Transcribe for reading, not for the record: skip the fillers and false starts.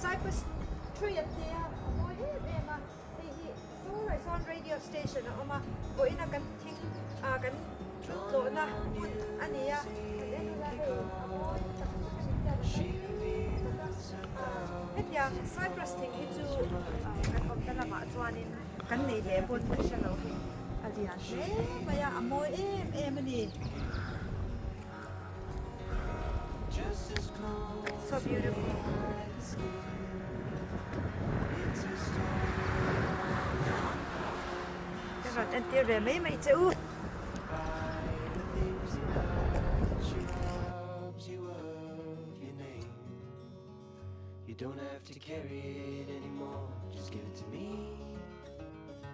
Cypress tree an ti a, a mawi em em a, hei hi sawlaiah sawn radio station a awm a, vawiina kan thing ah kan tlawhna hmun a ni a, kan en ula hei a mawi tak tak a ni hian a kal tak a, hetiang Cypress thing hi chu kan awmna lamah chuanin kan nei leh pawn ka hre lo hei a lian hle mai a, a mawi em em a ni. So beautiful. Ka rawn entir ve mai mai che u. You don't have to carry it anymore, just give it to me.